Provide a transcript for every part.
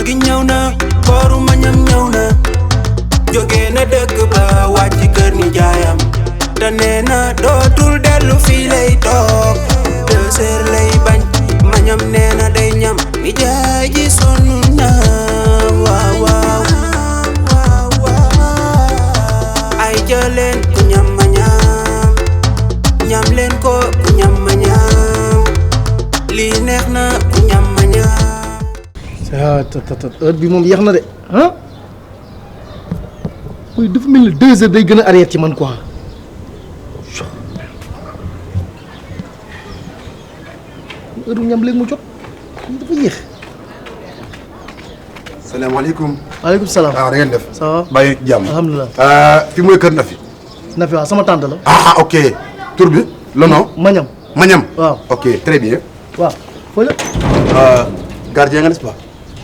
gi ñëw na kooru mañam ñëw na jóge na dëkk ba wàcc kër ni jaayam te nee na dootul dellu fii lay toog 2 heures lay bañ mañam nee na day ñam ni jaay ji sonn na waaw waaw ay jëleen ku ñam ma ñam leen ko ku ñam ma ñam lii neex na ku ñam ma ñam heure bi moom yeex na de ah mooy dafa mel ni 2 heures day gën a arrière ci man quoi heure bu ñam léegi mu jot dafa yéex. salaamaaleykum. waaleykum salaam. waaw da ngeen def. ça va bàyyi jàmm. alhamdulilah. fi mooy kër Nafi. Nafi waaw sama tante la. Ok tur bi le nom. Mañam. Mañam. waaw ok très bien. waaw fooy la. gardien nga n'est-ce pas.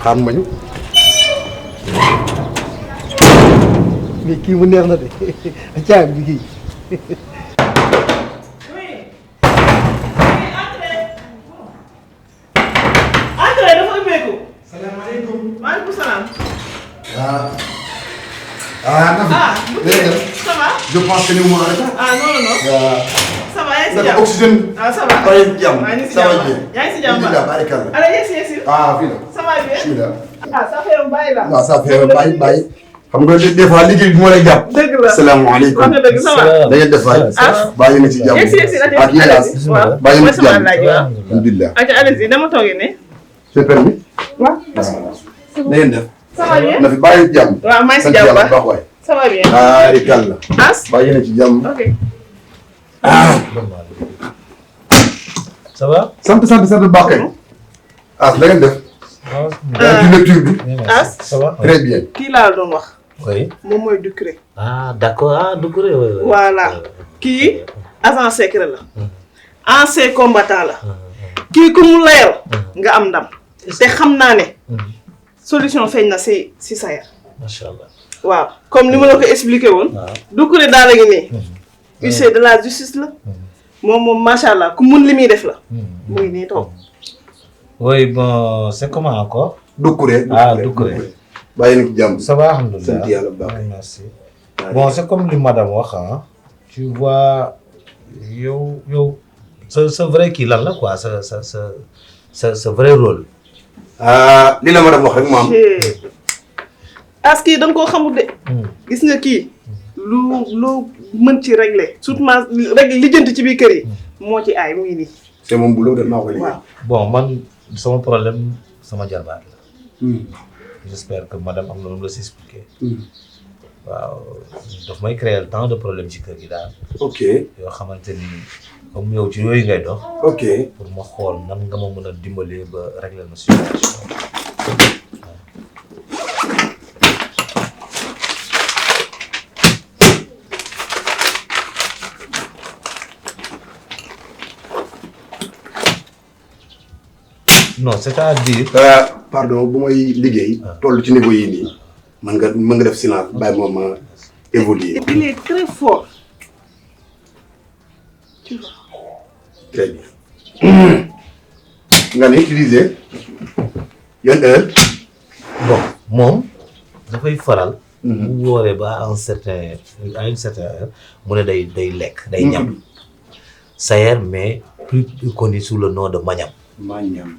xaar ma ñu. mais kii mu neex na de caag bi kii. maaleykum salaam. Nafi. Ça va. je pense que ni mu arrêté. Non. Ça va yaa ngi si jàmm. oxygène. Ça va. bàyyi jàmm. yaa ngi si ça va jàmm. bien. yaa ngi si jàmm alhamdulilah barikalla. allez yegsi. fii la. Ça va bien. bismillah. ça fait bàyyi la. waaw ça fait bàyyi. xam nga des fois liggéey bi moo lay jàpp. dëgg la salaamaaleykum. wax nga dëgg ça va. da ngeen def waay. bàyyi na ci jàmm. yegsi ak yéen waaw bàyyi na ci jàmm. alhamdulilah. allez-y dama toogee ne. c'est permis. waaw. da ngeen def. ça va bien. na fi bàyyi jàmm. waaw maa ngi si jàmm baax waay. ça va bien. barikalla. bàyyi na ci jàmm. ok. ça va. sant baax kay. da ngeen def. ci lecture bi. ça va. très bien. kii laa doon wax. oui. moom mooy Doucouré. d'accord Doucouré. voilà kii agent secret la. ancien combattant la. kii ku mu layal. nga am ndam. te xam naa ne. solution feeñ na si Sayer. macha allah. waaw comme ni ma la ko expliqué woon. Doucouré daal la ngi nii. huissier de la justice la. moom macha allah ku mun li muy def la. mu ngi nii toog. oui bon c'est comment encore. Doucouré. Doucouré. bàyyi na ci jàmm. ça va alhamdulilah sant yàlla bu baax. merci. bon c'est comme li madame wax tu vois yow sa vrai kii lan la quoi sa vrai rôle. li la madame wax rek maam. as kii da nga koo xamul de. gis nga kii loo mën ci régler surtout régler lijjanti ci biir kër yi moo ci aay mu ngi nii. c'est mon boulot de maa koy liggéey. bon man sama problème sama jarbaat la. j'espère que madame am na lu la si expliquer. waaw daf may créer tant de problème ci kër gi daal. ok yoo xamante ni comme yow ci yooyu ngay dox. ok pour ma xool nan nga ma mën a dimbalee ba régler ma situation. non c'est-à-dire. pardon bu may liggéey. toll ci niveau yi nii. mën nga def silence bàyyi ma évoluer. il est très fort. tu vois. très bien. nga ne utiliser yan heure. bon moom dafay faral. bu wooree ba à une certaine heure mu ne day lekk day ñam. Sayer mais plus connu sous le nom de Mañam. Mañam.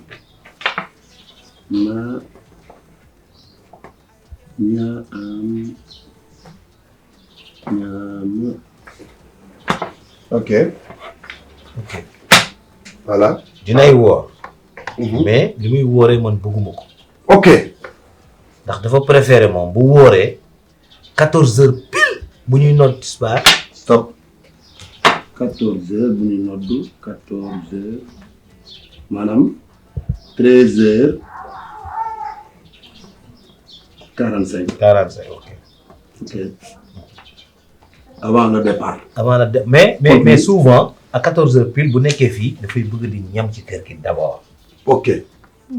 ok. voilà. dinay woor. mais li muy wooree man bëgguma ko. ok. ndax dafa préféré moom bu wooree 14 heures pile bu ñuy nodd tisbaar. stop. 14 heures bu ñuy nodd 14 heures maanaam 13 heures 45. 45 ok. ok. avant le départ. mais souvent à 14 heures pile bu nekkee fii dafay bëgg di ñam ci kër gi d'abord. ok.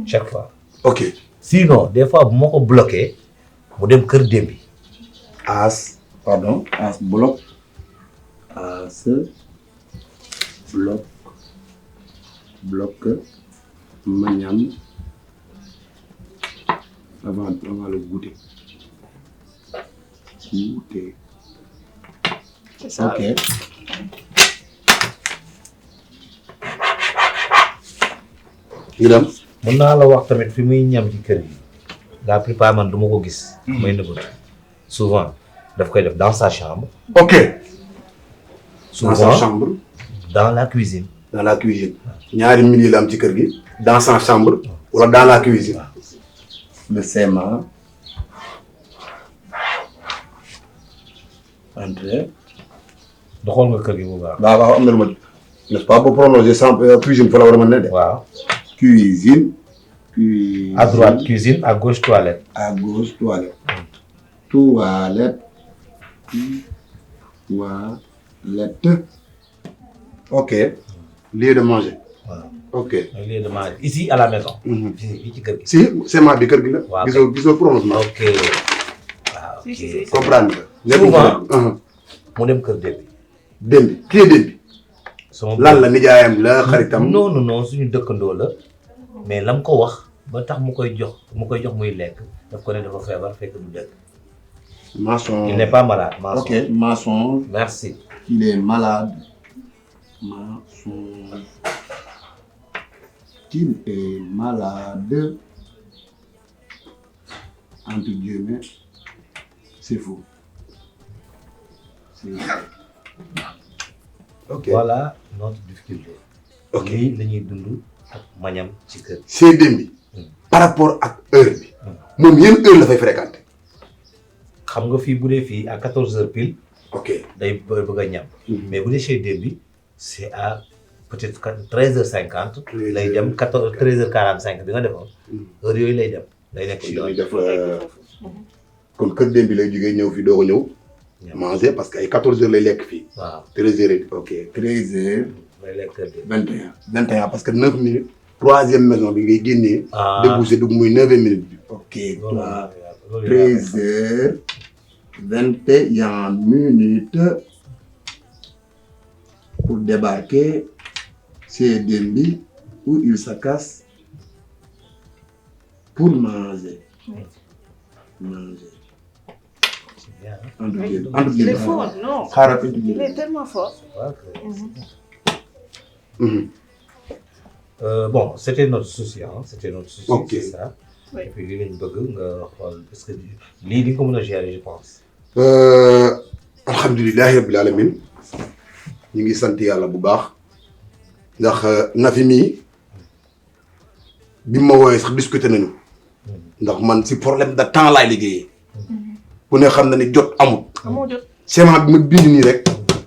chaque fois. ok. sinon des fois bu ma ko bloqué mu dem kër Dembi. as bloc. Mañam avant le goûter. Goûter. C'est ça. Ok. ñu dem. mën naa la wax tamit fi muy ñam ci kër gi la plupart man du ma ko gis. may nëbbatu souvent daf koy def dans sa chambre. ok. souvent dans sa chambre. dans la cuisine. dans la cuisine. ñaari milieu la am ci kër gi. dans sa chambre. wala dans la cuisine. le sément. entrée. doxal nga kër gi bu baax. waaw waaw am na lu ma n'est-ce pas boo prolongé sans cuisine fa la war a mën a de. waaw. cuisine. cuisine. à droite cuisine à gauche toilette. à gauche toilette. toilette. toilette. ok. lieu de manger. waaw. ok. lieu de manger ici à la maison. fii ci kër gi. si sément bi kër gi la. waaw gisoo prolongement. ok. waaw Si, si, ok. si. comprendre nga. Souvent. mu dem kër Déby. Déby kii Déby. sama lan la nijaayam la xaritam. non non non suñu dëkkandoo la mais lam ko wax ba tax mu koy jox muy lekk daf ko ne dafa feebar fekk du dëkk. Maçon. il n'est pas malade. Maçon. ok maçon. merci. il est malade. Maçon. qu'il est malade. entre guillemets c'est faux. c'est faux. ok voilà notre difficulté. ok lii la ñuy dund ak mañam ci kër. c'est Déby par rapport ak heure bi. moom yenn heure la fay fréquenter. xam nga fii bu dee fii à 14h pile. ok day bëgg a ñam. mais bu dee chez Déby c'est à peut-être 13h50. lay dem 13h45 bi nga defoon. heure yooyu lay dem. day nekk ci yoon def kon kër Déby lay jógee ñëw fii doo ko ñëw. manger parce que ay 14h lay lekk fii. waaw 13h ok 13h. lay lekk kër Déby. 21 parce que 9 minutes. troisième maison bi ngay génnee. débouché dugg muy 9e minute bi. ok 13h 21 minutes pour débarquer chez Déby où il se casse pour manger. manger. C'est bien, hein? Il est fort, non? Il est tellement fort. Bon, c'était notre souci, hein. C'était notre souci, Ok. c'est ça. Oui. Et puis, lii lañ bëgg nga xool est-ce que lii di nga ko mën a gérer, je pense. alhamdulilahi rabbil alamin ñu ngi sant yàlla bu baax ndax Nafi mii bi ma woowee sax discuter nañu ndax man si problème de temps laay liggéeyee ku ne xam na ni jot amut Amoo jot. sément bi ma bind nii rek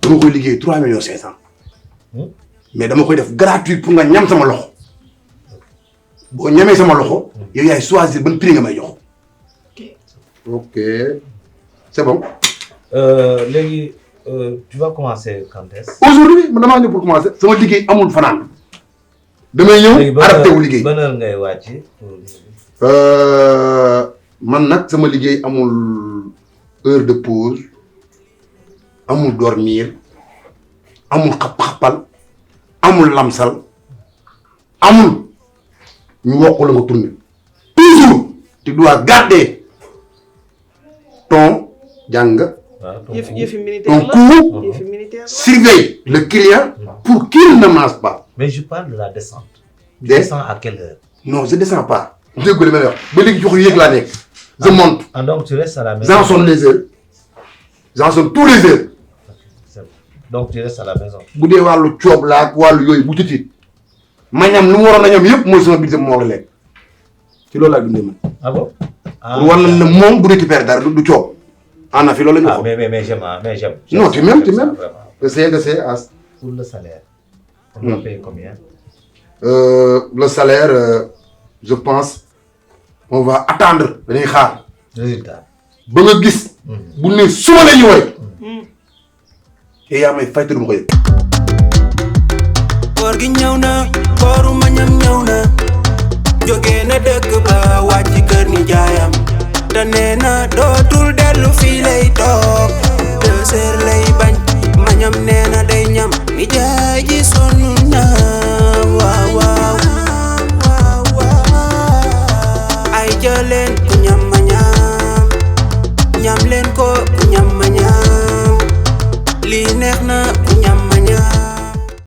dama koy liggéey 3 millions 500 mais dama koy def gratuit pour nga ñam sama loxo boo ñamee sama loxo yow yaay choisir ban prix nga may jox. ok c'est bon. Léegi tu vas commencer quand est-ce? aujourd'hui man damaa ñëw pour commencer sama liggéey amul fanaan damay ñëw arrêté wu liggéey ban heure ngay wàcc? man nag sama liggéey amul heure de pause amul dormir amul xap-xapal amul lamsal amul ñu wokk la nga tourner toujours tu dois garder ton jàng Yëfi militaire ton la. cours Yëfi militaire la. surveille le client pour qu'il ne mange pas. Mais je parle de la descente. Tu Des- descends à quelle heure? non je descends pas. dégg nga li may wax ba léegi jox yéeg laa nekk je monte. Ah donc tu restes à la maison. j'en sonne les heures j'en sonne tous les heures. C'est bon. Donc tu restes à la maison. bu dee wàllu coob laa ak wàllu yooyu bu tëtit ma ñam lu mu waroon a ñam yëpp mooy sama budget moo war a lekk ci loolu laa dundee man. Ah bon? Ah, pour war na ne moom du récupérer dara du coob. en Nafi loolu la ñu ah, waxoon. mais j'aime, hein, mais j'aime. non tu m'aimes tu Ça, m'aimes. vraiment. de as. Pour le salaire, on va payer combien? Le salaire je pense on va attendre dañuy xaar Résultat. ba nga gis. bu ne suba la ñu woy. et yaa may fayte du ma ko yëg. koor gi ñëw na kooru mañam ñëw na jóge na dëkk ba wàcc kër ni jaayam te nee na dootul dellu fii lay toog 2 heures lay bañ mañam nee na day ñam ni jaay ji sonn na waaw waaw ay acca leen ku ñam ma ñam leen ko ku ñam ma ñam lii neex na ku